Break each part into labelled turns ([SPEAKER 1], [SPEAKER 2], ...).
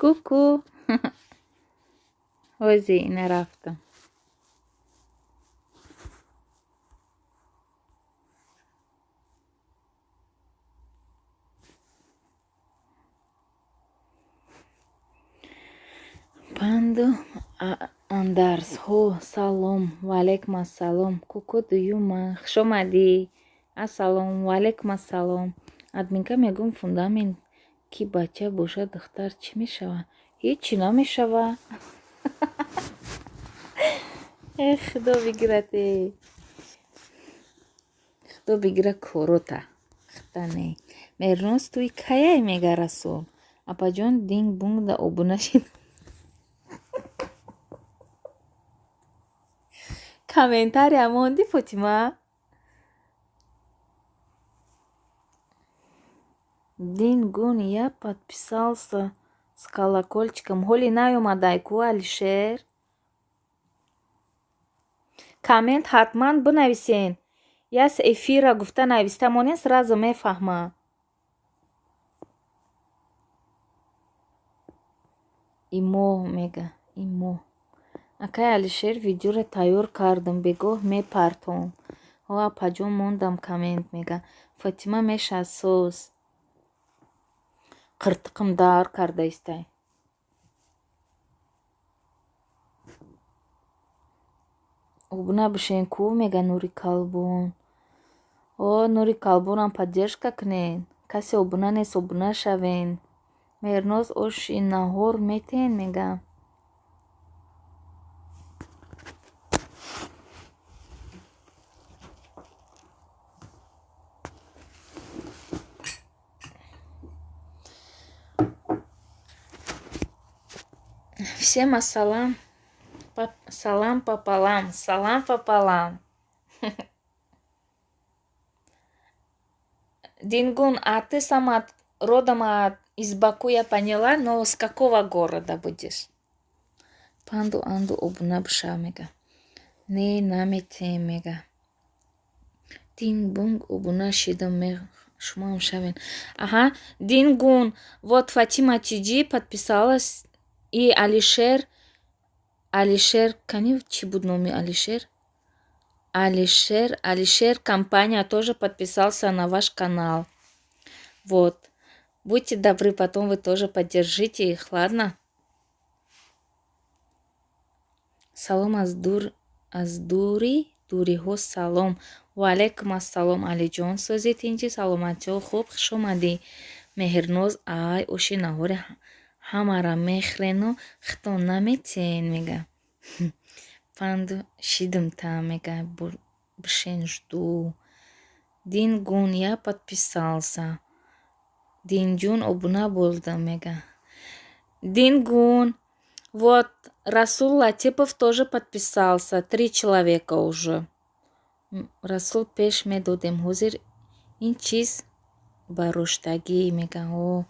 [SPEAKER 1] Ку-ку. Ҳози ина рафтам. Панду андарзҳо. Салом, ваалайкум ассалом. Куку дуюма, хушомадӣ. Ассалом, ваалайкум ассалом. Админка, мегӯм, фундамент ки бача бошад, духтар чӣ мешавад? Ҳеччи намешавад. Э, худо бигирад, э, худо бигира корота хта не. Меҳрноз, туи каяй, мега Расул. Апаҷон, динг бунг да обуна шид. Комментария монди, Фотима? Дингун, я подписался с колокольчиком. Ҳоли наёмадай ку, Алишер. Коммент ҳатман бинависен. «Я с эфира» гуфта нависта монен, сразу мефаҳма. Имо мега, имо. Акай Алишер, видеоро тайёр кардам, бегоҳ мепартом. Ҳо, апаҷон, мондам коммент, мега. Фотима меша соз. Қиртиқим дар карда истай. Обуна бишен ку, мега Нури Калбон. О, Нури Калбонам поддержка кунен. Касе обуна нест, обуна шавен. Меҳрноз, оши наҳор метен, мега. Всем ассалам, салам пополам, салам пополам. Дингун, а ты сама родом из Баку, я поняла, но с какого города будешь? Панду анду обуна бишав, мега. Не, наметем, мега. Дингбунг, обуна шидам, шумоам шавен. Аҳа, Дингун, вот Фатима Тиҷи подписалась и Алишер, Алишер, кани, чӣ буд номи Алишер? Алишер, Алишер компания тоже подписался на ваш канал. Вот. Будьте добры, потом вы тоже поддержите их, ладно? Салом аз дур, аз дури дуриҳо салом. Ваалайкум ассалом, Алиҷон, сӯзи, тинҷӣ, саломатиҳо хуб, хушомадӣ. Меҳрноз, ай, оши наҳори ҳамара мехӯрену хитон наметиҳен, мега. Панду шидим та, мега, бишен, жду. Дингун, я подписался. Динҷун, обуна болдам, мега. Дингун, вот Расул Латипов тоже подписался, три человека уже. Расул, пеш медодем, ҳозир ин чиз бароштагӣ, мега. О,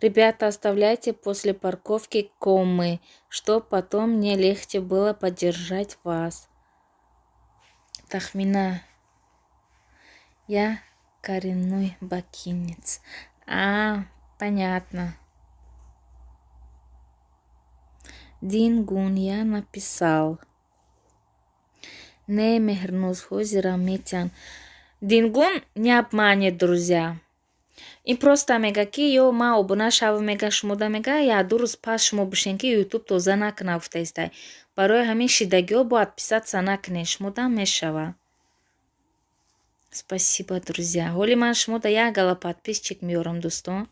[SPEAKER 1] ребята, оставляйте после парковки коммы, чтоб потом мне легче было поддержать вас. Тахмина, я коренной бакинец. А, понятно. Дингун, я написал. Не, Меҳрнуз, ҳозира метиҳанд. Дингун не обманет, друзья. Ин просто мега, ки ё ман обуна шавам, мега, шумода, мега, як-ду рӯз пас шумо бишен, ки Ютуб тоза накуна, гуфта истай. Барои ҳамин шидагиҳо бояд подписаться накунед, шумодам мешава. Спасибо, друзья. Ҳоли ман шумода як гала подписчик меёрам, дӯстон.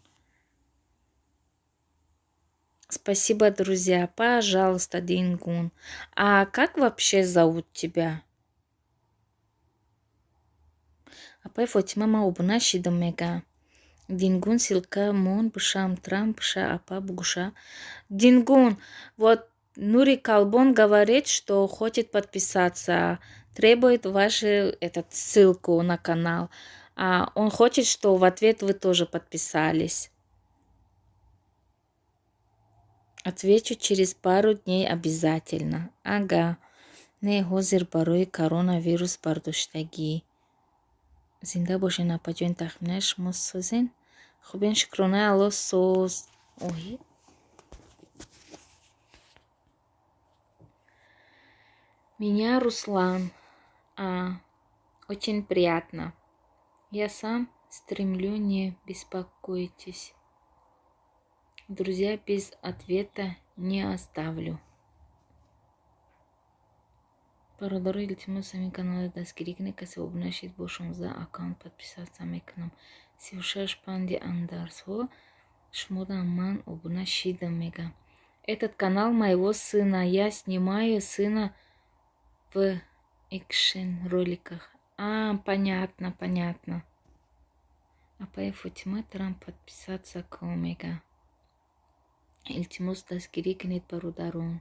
[SPEAKER 1] Спасибо, друзья. Пожалуйста, Дингун. А как вообще зовут тебя? Апай Фотима, ман обуна шидам, мега. Дингун, ссылка мон бишам, трам биша, апа бугуша. Дингун, вот Нури Калбон говорит, что хочет подписаться, требует вашу этот, ссылку на канал. А он хочет, что в ответ вы тоже подписались. Отвечу через пару дней обязательно. Ага. Не, ҳозир барои коронавирус бардоштагӣ. Зинда бошен, апаҷон. Тахмина, шумо созен? Хубен, шукронаи Аллоҳ, соз. Оҳи. Меня Руслан. А, очень приятно. Я сам стримлю, не беспокойтесь. Друзья без ответа не оставлю. Бародаро, илтимос, ҳамин каналро дастгирӣ кунед. Касе обуна шид, бо 16 аккаунт подписаться мекунам. 36 панди андарсҳо шумодам ман обуна шидам, мега. Этот канал моего сына. Я снимаю сына в экшен роликах. А, понятно, понятно. Апаи Фотима, тарам подписаться кун, мега. Илтимос, дастгирӣ кунед, бародарон.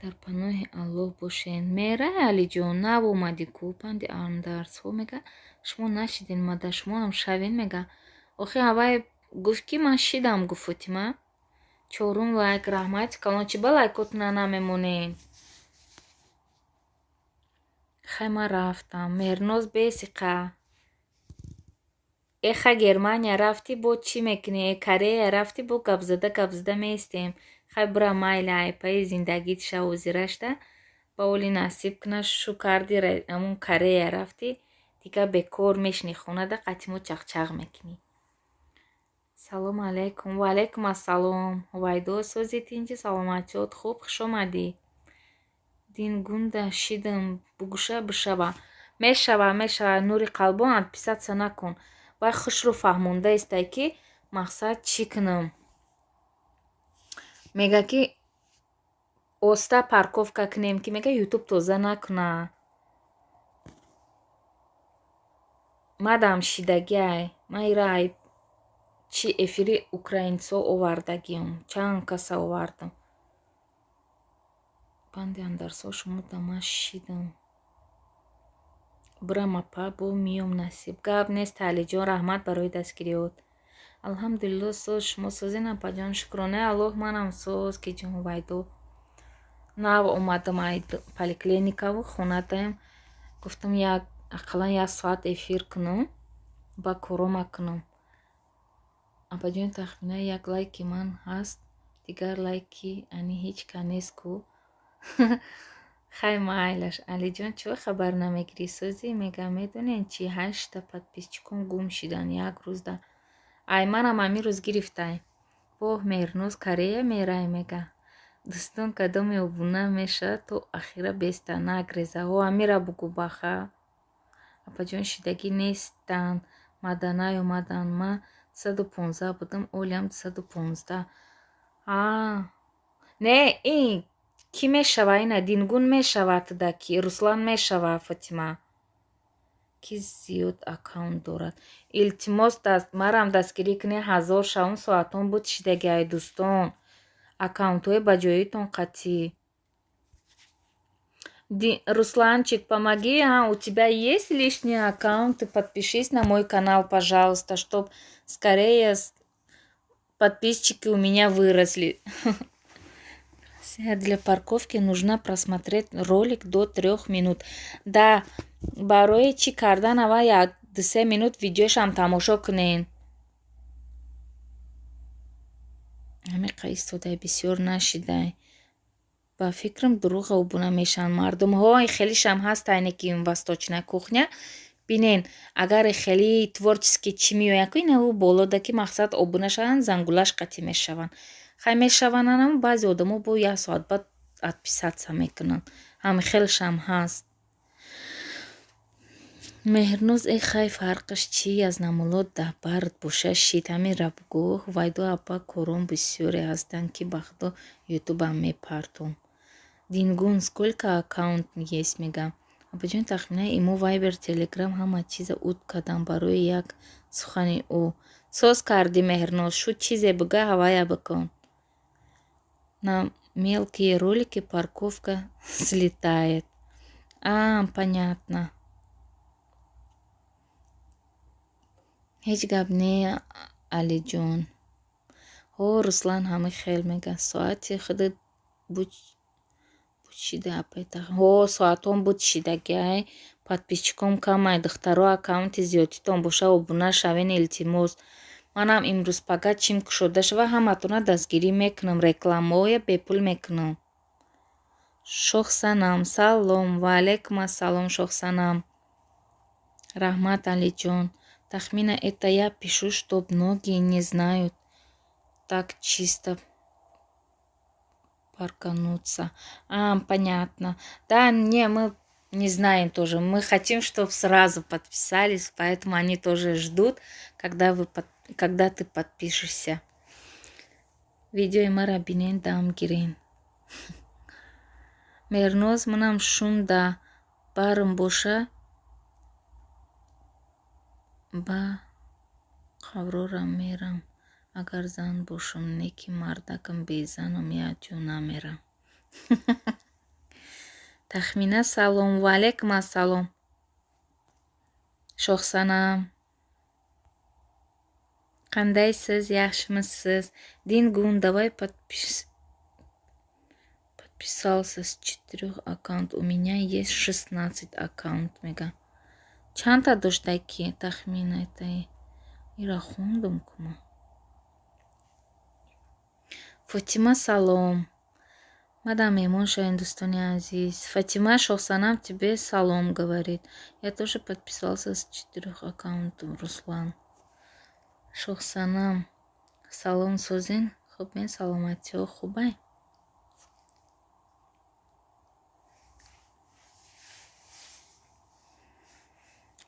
[SPEAKER 1] Дар паноҳи Аллоҳ бошед. Мерай, Алиҷон, нав омадӣ ку? Панди андарсҳо, мега, шумо нашиден, мада шумоам шавен, мега. Охи ҳавай гуфт, ки ман шидам, гуфт Фотима. Чорум лайк, раҳмати калон. Чӣ ба лайкотона намемонед? Хай, ман рафтам. Меҳрноз бесиқа. Эха, Германия рафтӣ, бо чӣ мекунӣ? Э, Корея рафтӣ, бо гапзада гапзада меистем. Хай, бура, майли, айпаи зиндагит шавозирашта ба оли насиб кунад. Шу карди, ҳамун Корея рафтӣ, дигар бекор мешинӣ хонада, қатъи мо чақчақ мекунӣ. Салому алайкум. Ва алайкум ассалом. Ҳувайдо, сози, тинҷи, саломатиёт хуб? Хуш омадӣ. Дингунда шидам, бугӯша бишава. Мешава, мешава, нури қалбон, отписаться накун. Вай хушрӯ фаҳмонда истай, ки мақсад чӣ кунам. Мега, ки оста парковка кунем, ки мега, Ютуб тоза накуна. Мадам шидагиай. Ман ира ай чӣ эфири украинцо овардагиам. Чанд каса овардам. Панди андарсҳо шумо да ман шидам. Бирам, апа, бо миём, насиб. Гап нест, Алиҷон, раҳмат барои дастгириёт. Алҳамдулилло, соз, шумо созен, апаҷон? Шукронаи Аллоҳ, манам соз, ки ҷон Ҳувайдо. Нав омадам ай поликлиникаву хонадаем. Гуфтам, як ақаллан як соат эфир кунам, ба корома кунам. Апаҷон, тахмина як лайки ман ҳаст, дигар лайки ани ҳеҷ ка нест ку. Хай, майлаш. Алиҷон, чӣ хабар намегирӣ? Созӣ, мега. Медонед чӣ, ҳаштта подписчикон гум шидан як рӯзда. Ай манам ҳамин рӯз гирифтай. Воҳ, Меҳрноз Корея мерай, мега. Дӯстон, кадоме обуна мешавад, то ахира беста нагреза. Ҳо, ҳамира бугӯ, баха. Апаҷон, шидагӣ нестанд, мада наёмаданд. Ман 215 будам, олиам 215. А не, ин кӣ мешава? Ина Дингун мешава туда, ки Руслан мешава, Фотима. Кӣ зиёд аккаунт дорад? Илтимос, марам дастгирӣ кунед, 1000 шавум, соатон буд шидаги, ай дӯстон. Аккаунтҳои ба ҷоитон қатъӣ. Русланчик, помоги, а у тебя есть лишние аккаунты? Подпишись на мой канал, пожалуйста, чтоб скорее подписчики у меня выросли. Для парковки нужно просмотреть ролик до 3 минут. Да, барои чӣ кардан аввал як дусе минут видеошам тамошо кунен. Ҳамиқа истодай, бисёр нашидай. Ба фикрам, дурӯға обуна мешаванд мардумҳо. Хелишам ҳаст, айне ки восточная кухня. Бинен, агар хеле творческий чӣ меояд ку, инаву болода, ки мақсад обуна шаванд, зангулаш қатъӣ мешаванд. Хай, мешаванд, баъзе одамо бо як соат баъд отписаться мекунанд. Ҳами хелшам ҳаст. Меҳрноз, э хай, фарқаш чӣ аз намулот да бард боша шид. Ҳамин бугӯ, Ҳувайдо апа, корон бисёре ҳастанд, ки ба худо ютубам мепартом. Дингун, сколько аккаунт есть, мега. Апаҷон, тахмина имо, Вайбер, Телеграм, ҳама чиза уд кардам барои як сухани ӯ. Соз кардӣ, Меҳрноз, шуд, чизе буга, ҳавая бикун. На мелкие ролики парковка слетает. А, понятно. Ҳеҷ гап не, Алиҷон. Ҳо, Руслан ҳами хел мега. Соати худат буд шида, апай. Ҳо, соатон буд шидагиай. Подписчиком камай, духтаро, аккаунти зиёдтитон боша, обуна шавен, илтимос. Манам имрӯз пага чим кушода шава, ҳаматона дастгирӣ мекунам, рекламаҳоя бепул мекунам. Шохсанам, салом. Ва алайкум ассалом, Шохсанам. Раҳмат, Алиҷон. Тахмина, это я пишу, чтоб многие не знают, так чисто паркануться. А, понятно. Да, не, мы не знаем тоже. Мы хотим, чтоб сразу подписались, поэтому они тоже ждут, когда ты подпишешься. Видеои маро бинен, дам гирен. Меҳрноз, манам шум да барм боша, ба қаброрам мерам, агар зан бошам, не ки мардакам, безанам якҷо намерам. Тахмина, салом. Ва алайкум ассалом, Шохсанам. Қандайсиз, yaxshimisiz? Дингун, давай подписался с четырёх аккаунт, у меня есть 16 аккаунт, мега. Чандта доштаки, Тахмина? Это ира хондум кума. Фотима, салом. Мадам, меҳмон шавем, дӯстони азиз. Фатима, Шохсанам тебе салом говорит. Я тоже подписался с четырёх аккаунтов, Руслан. Шохсанам, салом, созин? Хуб, мен, саломатиҳо хубай?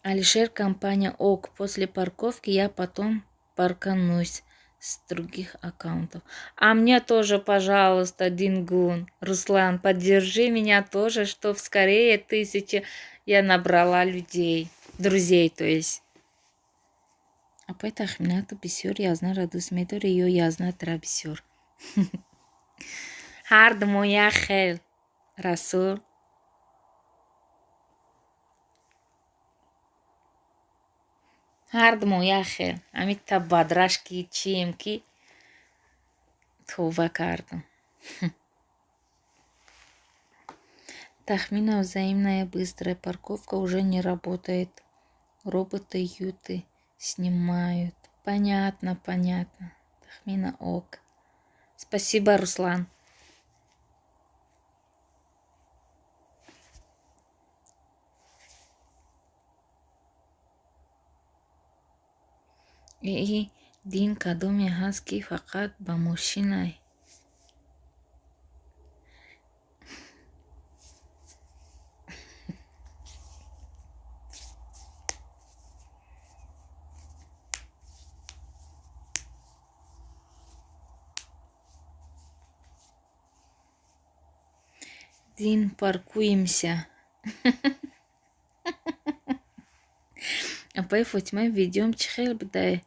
[SPEAKER 1] Алишер, компания ок, после парковки я потом парканусь с других аккаунтов. А мне тоже, пожалуйста, Дингун, Руслан, поддержи меня тоже, чтоб скорее тысячи я набрала людей, друзей, то есть. Апай Тахмина, ту бисёр Язнара дӯст медорӣ ё Язна тра бисёр? Ҳар думо як хел, Расул. Ҳар думо як хел. Ҳамита бадрашки чием ки товба кардам. Тахмина, взаимная быстрая парковка уже не работает. Роботы юты снимают. Понятно, понятно. Тахмина, ок. Спасибо, Руслан. И дин кадоме ҳаст, ки фақат ба мошинай? Дин, паркуемся. Апаи Фотима, видеом чӣ хел будай?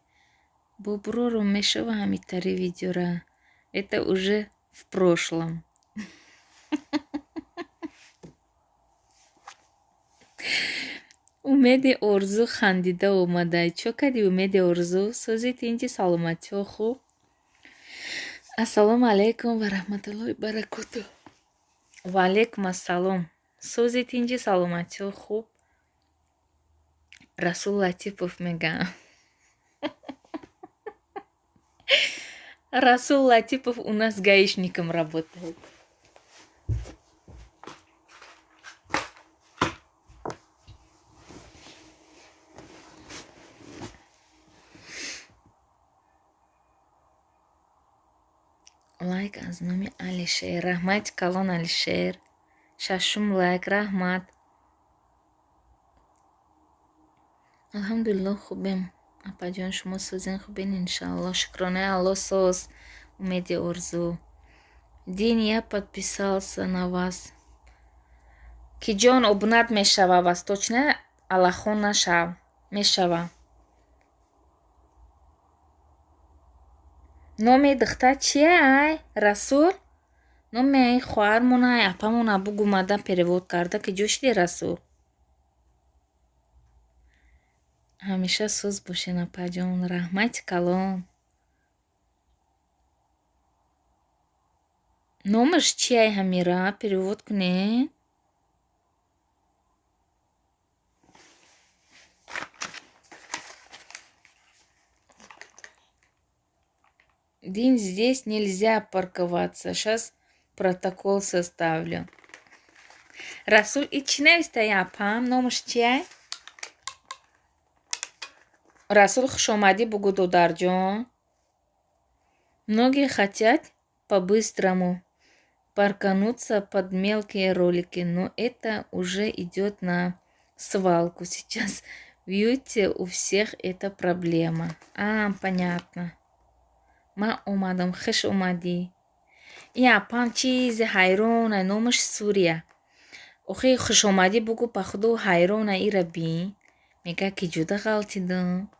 [SPEAKER 1] Бобуроро мешава ҳамитари видеора? Это уже в прошлом. Умеди Орзу хандида омадай. Чо кади, Умеди Орзу? Сӯзи, тинҷи, саломатиҳо хуб? Ассалому алайкум ва раҳматуллоҳи баракоту. Ва алайкум ассалом. Сӯзи, тинҷи, саломатиҳо хуб? Расул Латипов мегӯям. Расул Латипов у нас гаишником работает. Лайк аз номи Алишер. Раҳмати калон, Алишер. Шашум лайк, раҳмат. Алҳамдулилло, хубем, апаҷон, шумо сӯзен, хубен? Иншаалло, шукронаи Алло, соз, Умеди Орзу. Дин, я подписался на вас. Ки ҷон обунат мешава, восточная аллахон нашав, мешава. Номи духтар чия, ай Расул? Номи ай хоҳармона, ай апамона бугу, мада перевод карда. Ки ҷо шиди, Расул? Ҳамеша сӯз бошен, апаҷон, раҳмати калон. Номаш чияй, ҳамира перевод кунед. Дин, здесь нельзя парковаться, сейчас протокол составлю. Расул, и чӣ навистаи, апам? Номаш чия? Расул, хушомадӣ бугӯ, додарҷон. Многие хотят по-быстрому паркануться под мелкие ролики, но это уже идет на свалку сейчас. В Юте у всех это проблема. А, понятно. Ман омадам, хуш омадӣ. Ин апам чизе ҳайрона, номаш Сурия. Охи, хушомадӣ бугӯ, походу ҳайрона, ира бин. Мега, ки ҷуда ғалтидам.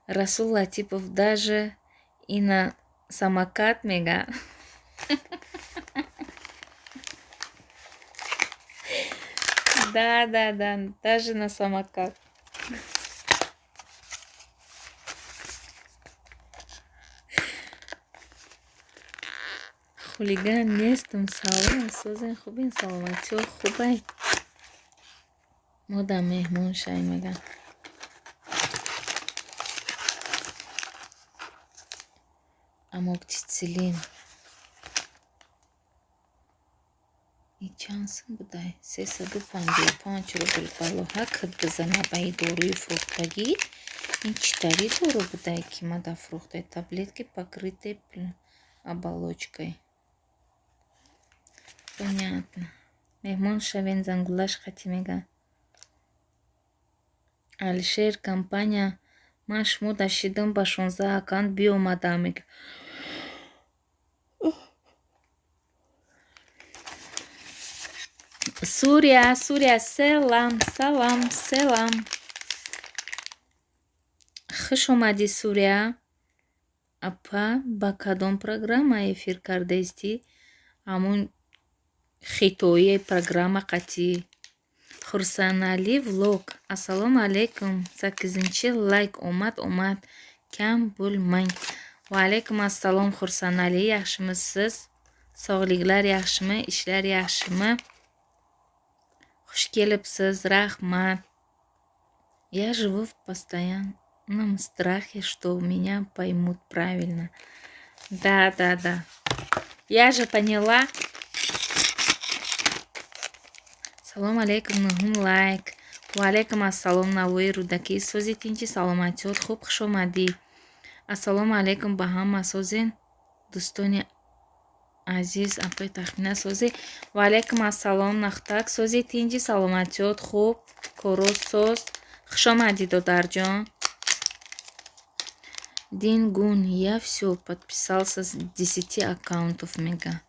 [SPEAKER 1] Расул Латипов даже и на самокат, мега. Да, да, да, даже на самокат. Хулиган нестам. Салом, созен, хубин, саломатиҳо хубай? Мо дар меҳмон шай, мега. Амоксициллин. И чанд сум будай? 355 рубл. Баллоҳа кид бизана ба и доруи фурӯхтагӣ. Ин чӣ тари дору будай, ки ма дар фурӯхтай? Таблетки, покрытые оболочкой. Понятно. Меҳмон шавен, зангулаш қатӣ, мега. Алишер компания, ман шумо дашидам, ба 16 аккаунт биомадам, мега. Сурия, Сурия, селам, салам, селам. Хуш омадӣ, Сурия. Апа, ба кадом программа эфир кардаистӣ? Ҳамун хитоии программа қатӣ. Хурсаналӣ влог. Ассалому алайкум. Саккизинчи лайк омад, омад. Кам bo'lmang. Va alaykum assalom, Хурсаналӣ, yaxshimisiz? Sog'liklar yaxshimi? Ishlar yaxshimi? Xush kelibsiz, rahmat. Я живу в постоянном страхе, что меня поймут правильно. Да, да, да. Я же поняла. Салом алейкум, нуҳум лайк. Ва алайкум ассалом, Навои Рӯдакӣ. Сози, тинчи, саломатиёт хуб, хуш омадӣ. Ассалому алайкум ба ҳама, созен, дӯстони азиз, апаи Тахмина, созӣ? Ва алайкум ассалом, Нахтак, сози, тинҷи, саломатиёт хуб, коро соз, хуш омадӣ, додарҷон. Дингун, я всё подписался с 10 аккаунтов, мега.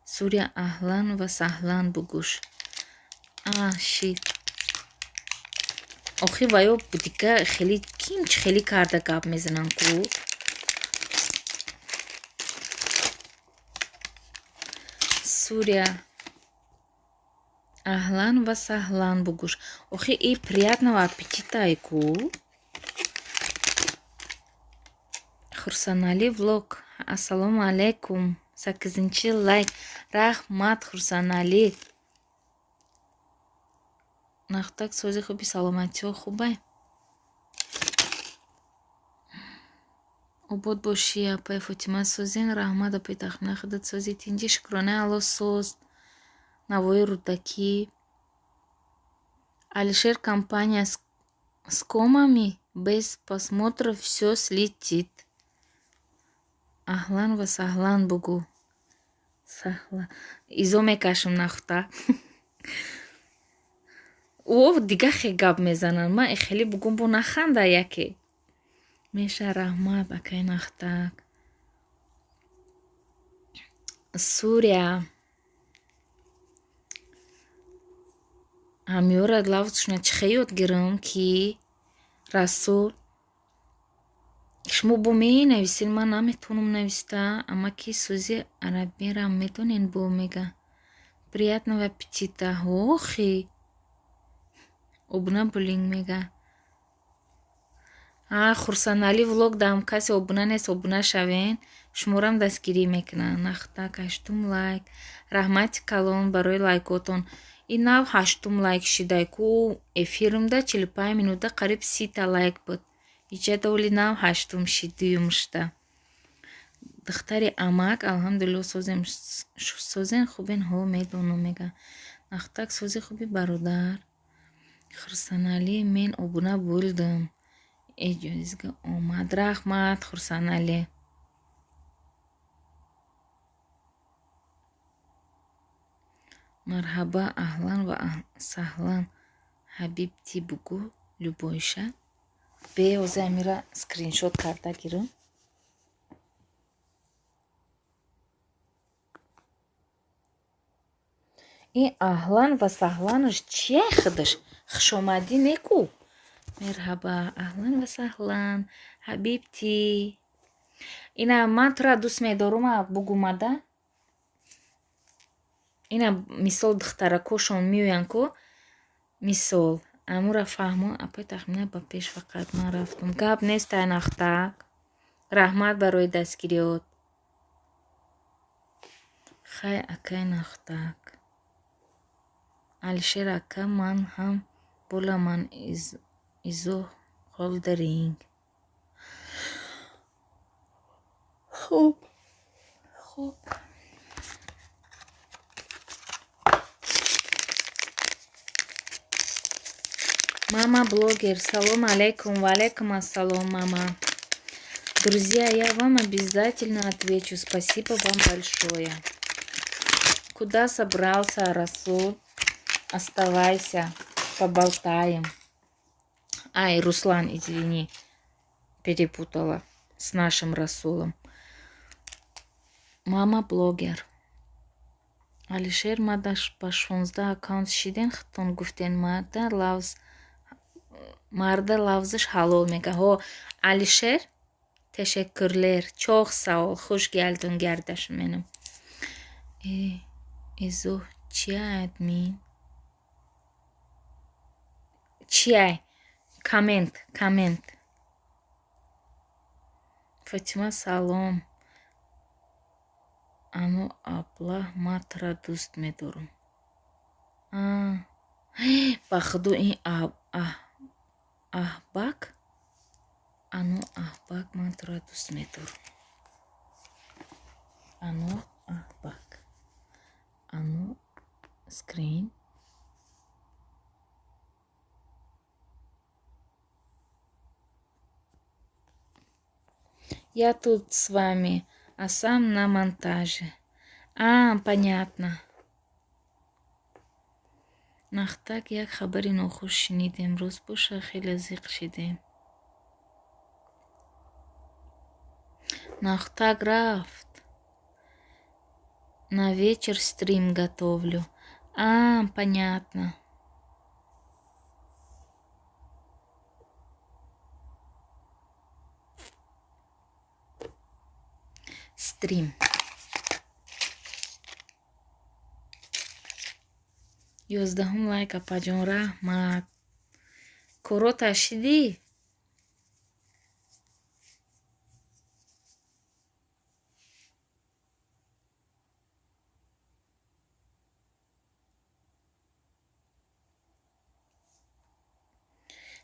[SPEAKER 1] Сурия, аҳлан ва саҳлан бугӯш. А, shit. Охи, ваё дига хеле ким чӣ хеле карда гап мезананд ку. Сурия, аҳлан ва саҳлан бугӯш. Охи, и приятного аппетита ай ку. Хурсаналӣ влог. Ассалому алайкум. Саккизинчи лайк. Раҳмат, Хурсаналӣ. Нахтак, сози, хуби, саломатиҳо хубай? Обод бошӣ, апаи Фотима, созен? Раҳмат, апаи Тахмина, худат сози, тинҷӣ, шукронаи Алло, соз. Навои Рӯдакӣ. Алишер компания с комами без просмотров всё слетит. Аҳлан ва саҳлан бугӯ. Саҳла. Изо мекашам, нахта. О, дига хе гап мезананд. Ман хеле бугум, бо наханда яке. Меша, раҳмат, акай Нахтак. Сурия. Ҳамёра лафзшона чӣ хел ёд гирам, ки Расул, шумо бо менависед, ман наметавонам нависта. Амаки сӯзи арабиам медонед, бо мега. Приятного аппетита. Охи. Обуна булинг, мега. А, Хурсаналӣ влог дам, касе обуна нест, обуна шавен. Шуморам дастгирӣ мекунанд. Нахтак, ҳаштум лайк. Раҳмати калон барои лайкотон. Ин нав ҳаштум лайк шидай ку, эфирмда 45 минута қариб 30-та лайк буд. Иҷада оли нав ҳаштум шид, дуюмшда. Духтари амак, алҳамдулилло, созем, созен, хубен, ҳо, медонам, мега. Ахтак сози хуби, бародар. Хурсаналӣ, мен обуна булдим. Эҷозга омад. Раҳмат, Хурсаналӣ. Марҳаба, аҳлан ва саҳлан, ҳабибти, бугӯ, Любойша. Бе, ҳозир амира скриншот карда гирам. Ин аҳлан ва саҳланаш чия худаш? Хушомадӣ неку? Мерҳаба, аҳлан ва саҳлан, ҳабибти. Ина ман тура дӯст медорума, бугумада. Ина мисол духтаракошон меоянд ку, мисол амура фаҳмо. Апай Тахмина, ба пеш фақат ман рафтум. Гап нест, айнахтак. Раҳмат барои дастгириёт. Хай, акай Нахтак. Алишер ака, ман ҳам боламан, изоҳ қолдиринг. Хуб, хуб. Мама блогер, салом алейкум, ва алейкум ассалом, мама. Друзья, я вам обязательно отвечу. Спасибо вам большое. Куда собрался, Расул? Оставайся, поболтаем. Ай, Руслан, извини, перепутала с нашим Расулом. Мама блогер. Алишер, мада ба 16 аккаунт шиден, худтон гуфтен, марда лавз, марда лавзаш ҳалол мега. Ҳо, Алишер, teşekkürler. Çok sağ ol. Хуш geldin, kardeşim benim. Изоҳ чия, админ? Чияй? Коммент, коммент. Фатима, салом. Ану аблаҳ, ман тура дӯст медорам. Ба худо, ин аҳбак, ану аҳбак, ман тура дӯст медорам. Ану аҳбак. Ану скрин. Я тут с вами, а сам на монтаже. А, понятно. Нахтак, як хабари нохуш шунидем. Рӯз боша, хеле зиқ шидем. Нахтак рафт. На вечер стрим готовлю. А, понятно. Стрим. 11-ум лайк, апаҷон, раҳмат. Корота шидӣ?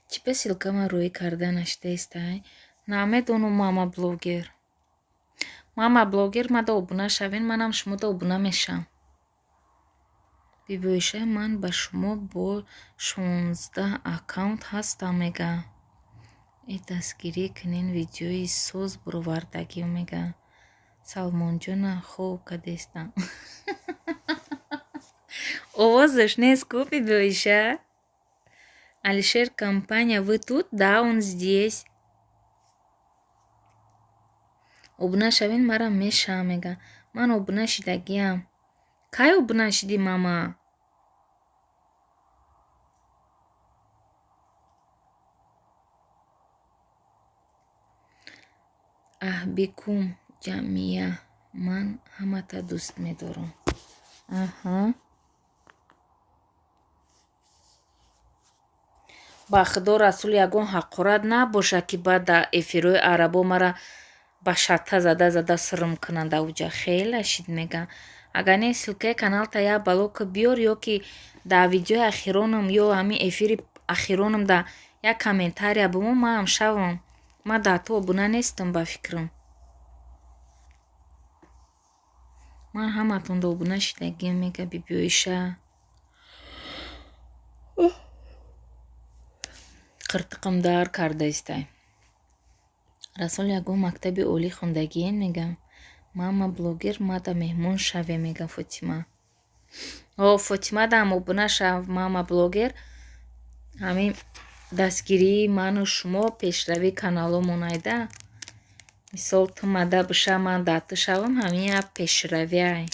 [SPEAKER 1] Чӣ ба ссылкама рӯӣ карда нашидаистай? Намедонам, мама блогер. Мама блогер, мада обуна шавен, манам шумода обуна мешавам. Бибиоиша, ман ба шумо бо 16 аккаунт ҳастам, мега. Э, дастгирӣ кунен, видеои соз буровардагиё, мега. Салмонҷона, хоб кадестам. Овозаш нест ку, Бибиоиша? Алишер, компания, вы тут? Да, он здесь. Обуна шавен, марам мешавам, мега. Ман обуна шидагиам. Кай обуна шидӣ, мама? Аҳбикум ҷамъия, ман ҳамата дӯст медорам. Аҳа. Ба худо, Расул, ягон ҳақорат набошад, ки баъд дар эфирҳои арабо мара ба шатта зада зада сирм кунанд ауҷа. Хеле шид, мега. Агар не, ссылкаи каналта як бало ки биёр, ё ки дар видеои ахиронам, ё ҳамин эфири ахиронам да як комментария бимон, манам шавам. Ман дар ту обуна нестам, ба фикрам. Ман ҳаматонда обуна шидагиам, мега Бибиоиша. Қиртиқам дар карда истай. Расул ягон мактаби олӣ хондагиен, мегам. Мама блогер, мада меҳмон шаве, мега Фотима. О, Фотима дам обуна шав, мама блогер. Ҳамин дастгирии ману шумо пешравии каналомон айда. Мисол, ту мада биша, ман да ту шавам, ҳамин як пешравиай.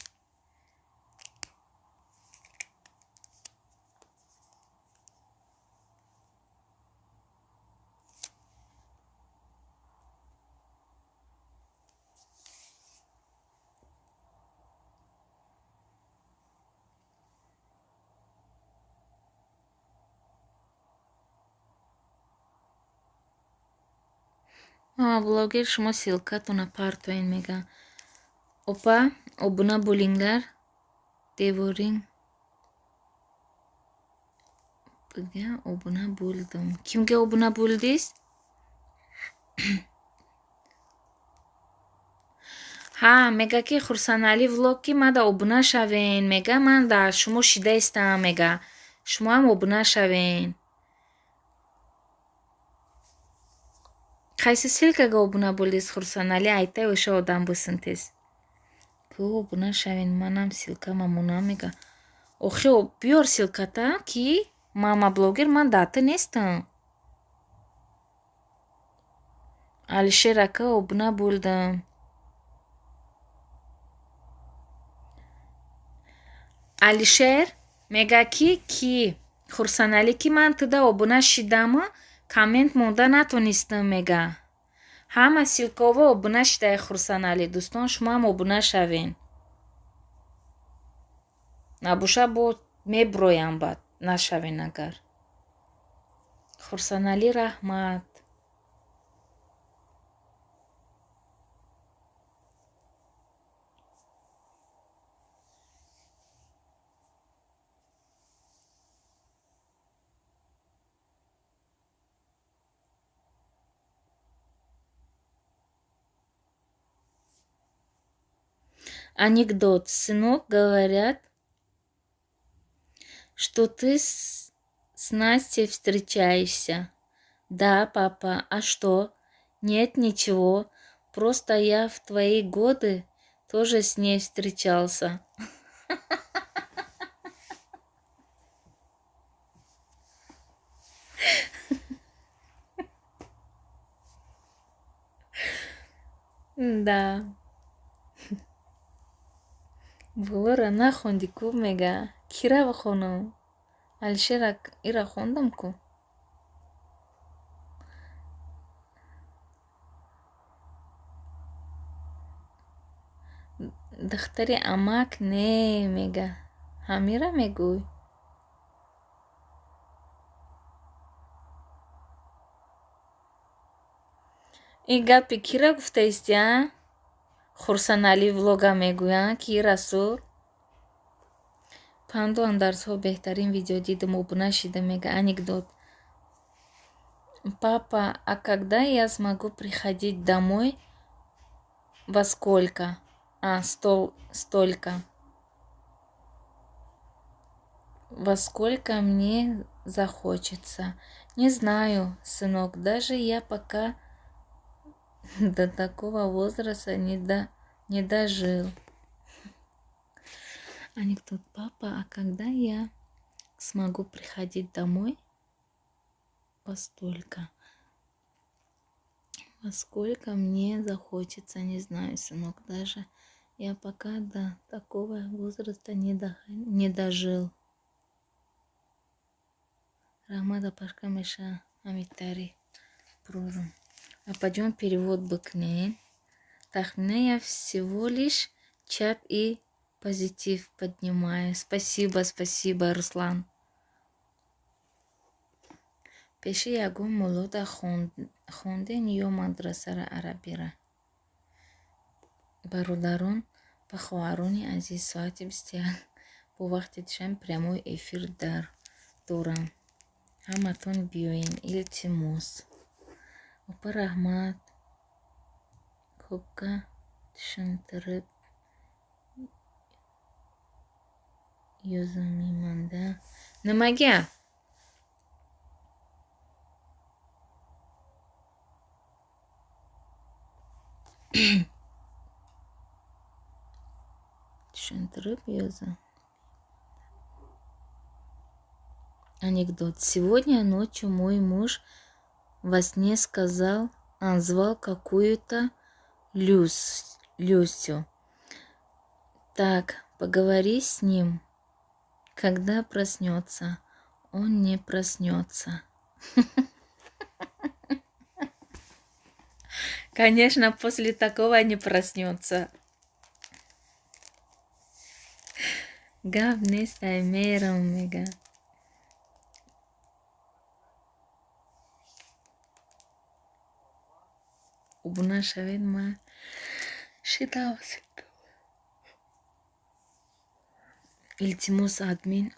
[SPEAKER 1] Мама блогер, шумо ссылкатона партоен, мега. Опа, обуна булингар деворин бига обуна булдум. Кимга обуна булдиз? Ҳа, мега ки Хурсаналӣ влог, ки мада обуна шавен, мега, ман дар шумо шида истам, мега. Шумоам обуна шавен. Қайси ссылкага обуна булдиз, Хурсаналӣ, айтай, оша одам бусин тез. Ку обуна шавен, манам ссылкама монам, мега. Охи, биёр ссылката, ки мама блогер, ман дар ту нестам. Алишер ака, обуна булдам. Алишер мега ки Хурсаналӣ, ки ман туда обуна шидаму коммент монда натонистам, мега. Ҳама ссылкаҳо обуна шидаи Хурсаналӣ. Дӯстон, шумоам обуна шавен. Набоша, бо меброям баъд нашавен агар. Хурсаналӣ, раҳмат. Анекдот. Сынок, говорят, что ты с Настей встречаешься. Да, папа, а что? Нет, ничего. Просто я в твои годы тоже с ней встречался. Да. Болоро нахондӣ ку, мега. Кира бихонам? Алишер, ира хондам ку. Духтари амак не, мега. Ҳамира мегӯй? Ин гапи кира гуфтаисти, а? Хурсаналӣ влога мегӯянд, ки Расул? Панду андарзҳо, беҳтарин видео дидам, обуна шидам, мега. Анекдот. Папа, а когда я смогу приходить домой? Во сколько? А, стол, столько. Во сколько мне захочется? Не знаю, сынок, даже я пока до такого возраста не дожил. Анекдот. Папа, а когда я смогу приходить домой? Во столько. Во сколько мне захочется, не знаю, сынок, даже я пока до такого возраста не дожил. Раҳмат, апашка меша ҳамитари прорум. Апаҷон, перевод бикунед. Тахмина, я всего лишь чат и позитив поднимаю. Спасибо, спасибо, Руслан. Пеши ягон муллода хонден ё мадрасара арабира? Бародарон ва хоҳарони азиз, соати 21 бо вақти Душанбе прямой эфир дар дорам. Ҳаматон биёен, илтимос. Опа, раҳмат. Ko'pga tushuntirib yozolmayman-da. Nimaga? Tushuntirib yozing. Анекдот. Сегодня ночью мой муж во сне сказал, назвал какую-то Люсю. Так, поговори с ним, когда проснется. Он не проснется. Конечно, после такого не проснется. Гап нестай, мерам, мега. Обуна шавед, ма шидав. Илтимос, админ.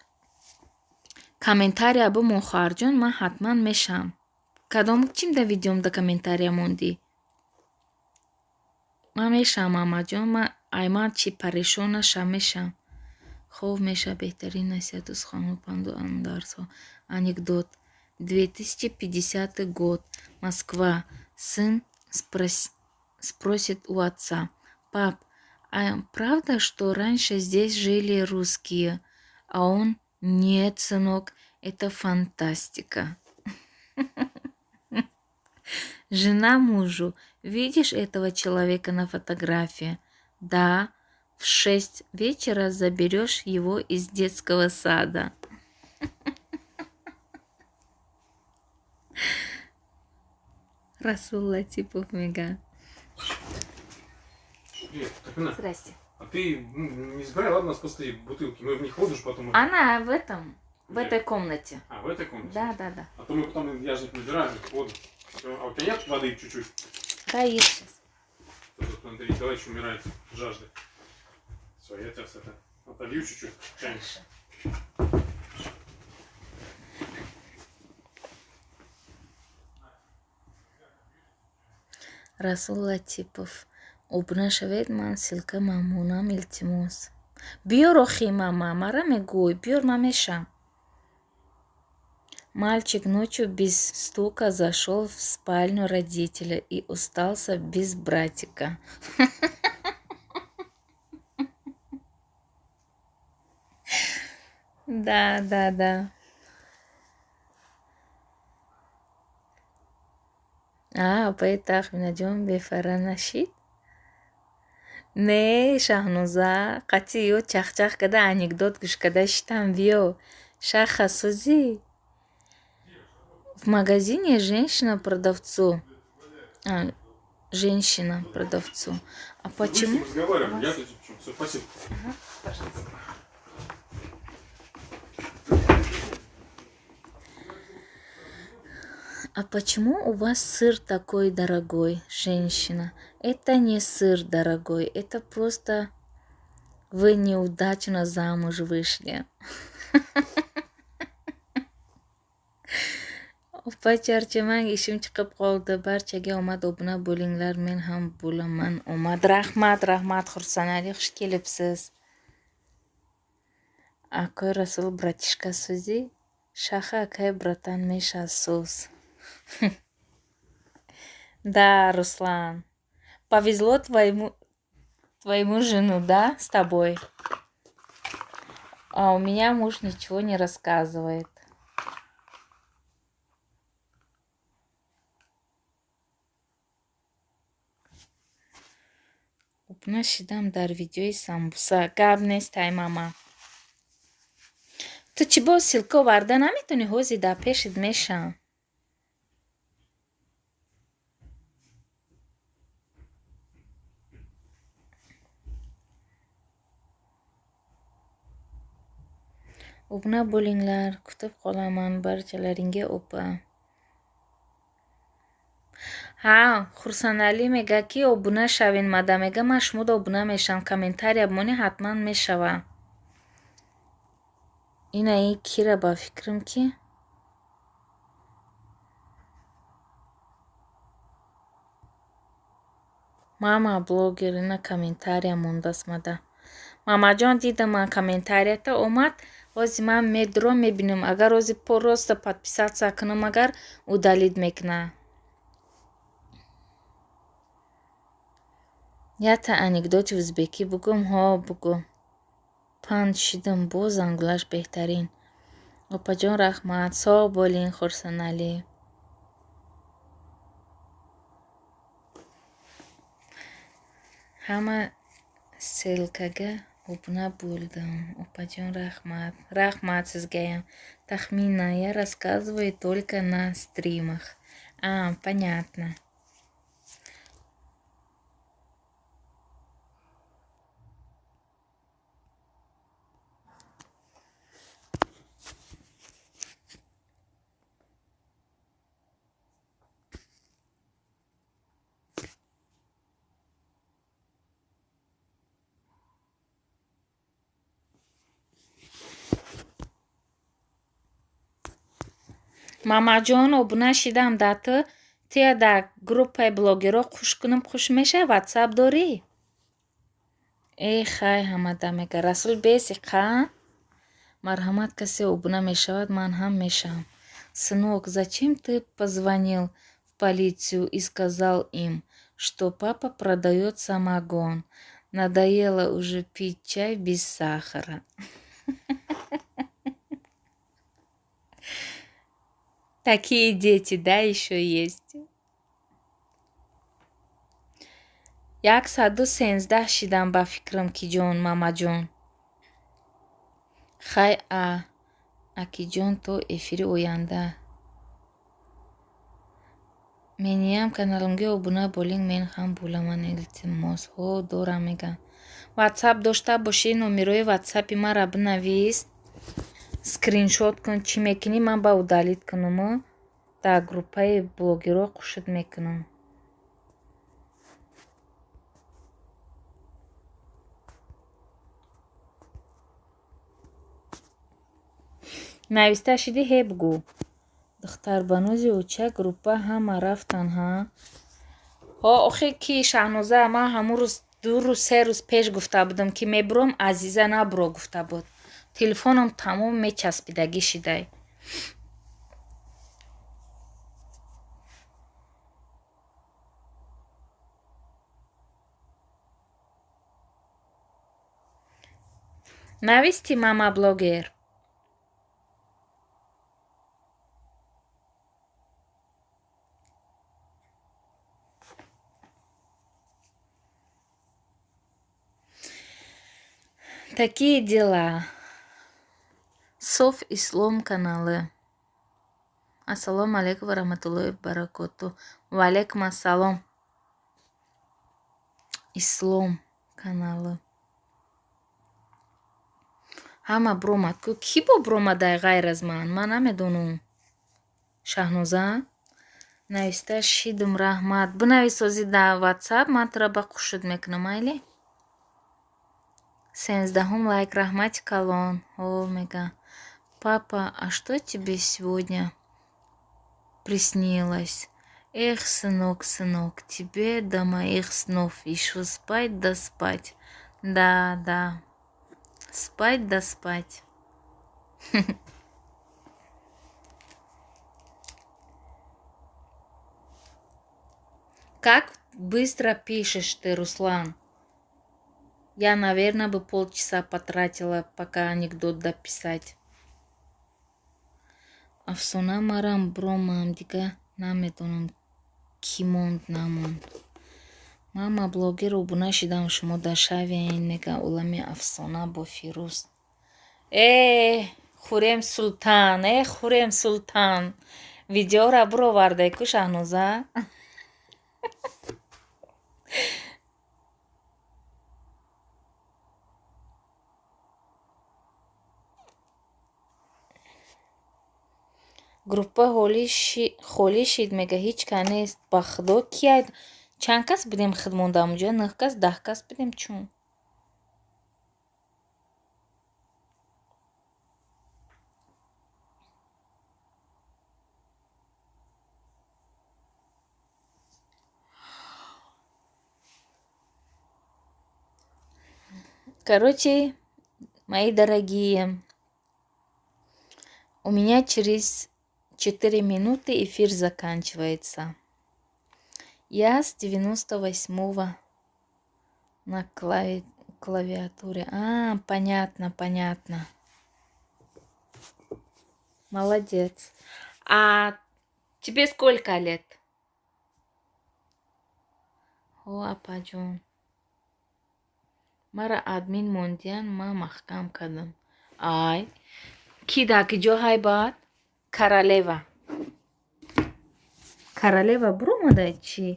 [SPEAKER 1] Комментария бимон, хоҳарҷон, ман ҳатман мешавам. Кадом чим да видеомда комментария мондӣ? Ман мешавам, мамаҷон, ман ай ман чӣ парешон нашам, мешавам. Хоб меша беҳтарин насиҳату суханҳо, панду андарзҳо. Анекдот. 2050 год. Москва. Сын спросит у отца: «Пап, а правда, что раньше здесь жили русские?» А он: «Нет, сынок, это фантастика». Жена мужу: «Видишь этого человека на фотографии?» «Да». «В 6 вечера заберешь его из детского сада». Расул Латипов мега.
[SPEAKER 2] Привет, Тахмина.
[SPEAKER 1] Здрасте.
[SPEAKER 2] А ты не забирай, ладно, у нас пустые бутылки. Мы в них воду же потом...
[SPEAKER 1] Она в этом, в
[SPEAKER 2] Где?
[SPEAKER 1] этой комнате.
[SPEAKER 2] А, в этой комнате?
[SPEAKER 1] Да.
[SPEAKER 2] А то мы потом, я же их набираю, в них воду. Всё. А у тебя нет воды чуть-чуть?
[SPEAKER 1] Да, есть сейчас.
[SPEAKER 2] Тут Андрей Николаевич умирает от жажды. Все, я тебя это отолью чуть-чуть. Чайник.
[SPEAKER 1] Хорошо. Расул Латипов. Обуна шавед, ман ссылка мамонам, илтимос. Биёр охи, мама, мара мегӯй, биёр, ман мешам. Мальчик ночью без стука зашел в спальню родителя и остался без братика. Да. А, апаи Тахминаҷон бефара нашид? Не, Шаҳноза, қатъи ё чахчах када анекдот гӯш када шитам, биё. Шаха сӯзӣ. В магазине женщина продавцу. А, женщина продавцу. А почему?
[SPEAKER 2] Мы с ним разговариваем. Я тут всё, спасибо.
[SPEAKER 1] Ага, пожалуйста. А почему у вас сыр такой дорогой, женщина? Это не сыр дорогой, это просто вы неудачно замуж вышли. Opa, charchamang, ishim chiqib qoldi. Barchaga omad, obuna bo'linglar, men ham bo'laman omad. Rahmat, rahmat, Xursandali, xush kelibsiz. Акой Расул, братишка сӯзӣ? Шаха акай братан меша сӯз. Да, Руслан. Повезло твоему жену, да, с тобой? А у меня муж ничего не рассказывает. Обуна шидам дар видеои самбуса. Гап нест, ай мама. Ту чӣ боз ссылка оварда наметонӣ? Ҳози дар пешит мешам. Obuna bo'linglar, kutib qolaman barchalaringga opa. Ҳа, Хурсандалӣ мега ки обуна шавен, мада мега ман шумода обуна мешавам, комментария бимонӣ ҳатман мешава. Ина ин кира ба фикрам ки мама блогер ина комментария мондааст мада. Мамаҷон, дидам ман комментарията омад, ҳози ман медурам мебинам, агар ҳози просто подписаться кунам, агар удалить мекуна. Якта анекдоти ӯзбекӣ бугӯм? Ҳо, бугӯ. Панд шидам, боз зангулаш беҳтарин. Опаҷон, раҳмат. Соғ болин, Хурсаналӣ. Ҳама ссылкага обуна булдим. Опаҷон, раҳмат. Раҳмат сизгаям. Тахмина, я рассказываю только на стримах. А, понятно. Мамаҷон, обуна шидам да ту. Тия дар группаи блогерҳо қуш кунам, қуш мешавад? Ватсап дорӣ? Э, хай, ҳамада мега. Расул беси қа? Марҳамат, касе обуна мешавад, ман ҳам мешавам. Сынок, зачем ты позвонил в полицию и сказал им, что папа продает самогон? Надоело уже пить чай без сахара. Такие дети, да, ещё есть. 113 шидам ба фикрам, киҷон, мамаҷон. Хай, а акиҷон, то эфири оянда. Мениям каналымга обуна болинг, мен ҳам буламан, илтимос. Ҳо, дорам, мегам. Ватсап дошта бошӣ, номерои ватсапи мара бинавис. Скриншот кун, чӣ мекунӣ, ман ба удалить кунуму дар группаи блогерҳо қушуд мекунам. Нависта шидӣ, ҳе бугӯ. Духтарбанози оча группа ҳама рафтан, ҳа? Ҳо, охи ки Шаҳноза, ман ҳамун рӯз, 2 рӯз, 3 рӯз пеш гуфта будам, ки мебуром, Азиза набуро гуфта буд. Телефоном тамом мечаспидагӣ шидай. Нависти, мама блогер? Такие дела. Соф Ислом каналы. Ассалому алайкум ва раҳматуллоҳи баракоту. Ва алайкум ассалом. Ислом каналы. Ҳама буромад ку? Кӣ бо буромадай ғайр аз ман? Ман намедонам. Шаҳноза? Нависта шидум, раҳмат. Бинавис ҳозир дар ватсап, ман тура ба қушуд мекунам, майли? 13-ум лайк, раҳмати калон. Ҳо, мега. Папа, а что тебе сегодня приснилось? Эх, сынок, сынок, тебе до моих снов ещё спать да спать. Да, да. Спать да спать. Как быстро пишешь ты, Руслан. Я, наверное, бы полчаса потратила, пока анекдот дописать. Афсона, марам буромам, дига намедонам, кӣ монд, намонд. Мама блогер, обуна шидам шумо дар шавен, мега олами афсона бо Фирӯз. Э, Хурем Султан, э, Хурем Султан. Видеора буровардай ку, Шаҳноза? Группа холӣ шид, мега, ҳеҷ кас нест. Ба худо, кия, чанд кас будем худмон дар онҷо? Нӯҳ кас, 10 кас будем чун. Короче, мои дорогие, у меня через 4 минуты эфир заканчивается. Я с 98-го На клавиатуре. А, понятно, понятно. Молодец. А тебе сколько лет? Ҳо, апаҷон. Мара админ мондиян, ман маҳкам кардам. Ай, ки дар киҷо ҳайбат? Королева. Королева буромадай чӣ?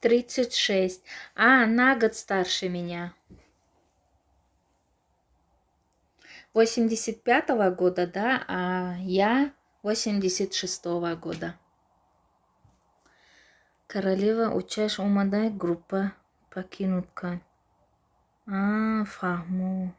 [SPEAKER 1] 36. А, на год старше меня. 85-го года, да, а я 86-го года. Королева учаш омадай, группа покинуть кан. А, фаҳмо.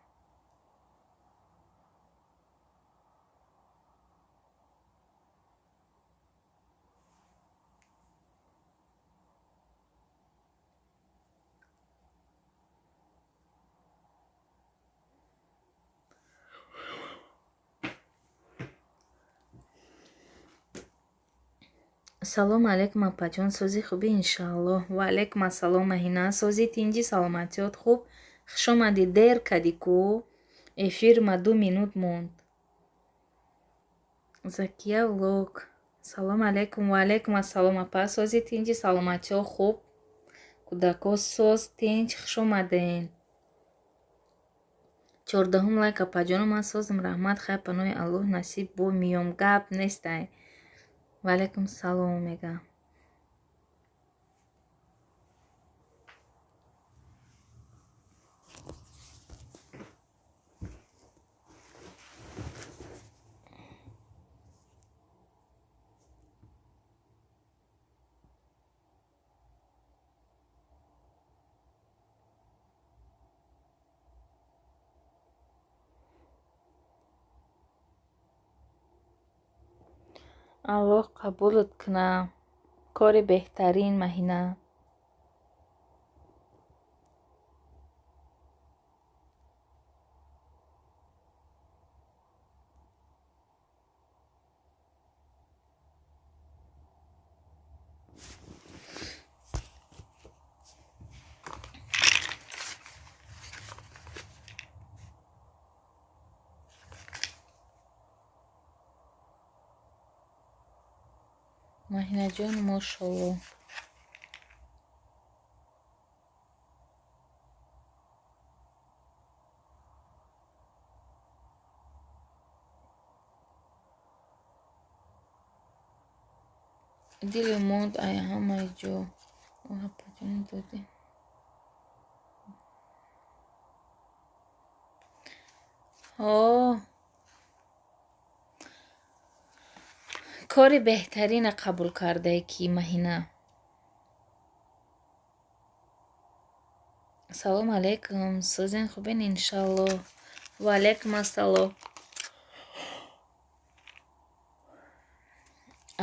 [SPEAKER 1] Салом алейкум, апаҷон, сози хубӣ, иншааллоҳ. Ва алейкум ассалом, Маҳина, сози, тинҷӣ, саломатиёт хуб? Хушомадӣ, дер кардӣ ку, эфир ма 2 минут монд. Закия влог. Салом алейкум, ва алейкум ассалом, апа, сози, тинҷӣ, саломатиё хуб? Кӯдако соз, тинҷ, хушомаден. 14-ум лайк, апаҷону, ман созам, раҳмат, хайр, паноҳи Аллоҳ, насиб бо миём, гап нестай. Ва алейкум салом мегӯям. Аллоҳ қабулат кунад. Кори беҳтарин, Маҳина. Маҳинаҷон, мошолло. Дили монд ай ҳамаи ҷо. Апаҷон додӣ. Ҳо. Кори беҳтарина қабул кардае ки, Маҳина. Салом алейкум, созен, хубен, иншаллоҳ. Ва алейкум ассалом.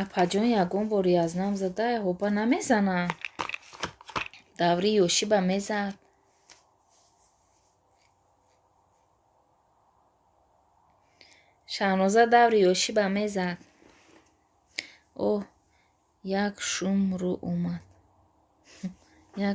[SPEAKER 1] Апаҷон, ягон бор язнам зада ҳоба намезана. Даври ёшиба мезад. Шаҳноза даври ёшиба мезад. Оҳ, як шум рӯ омад. Як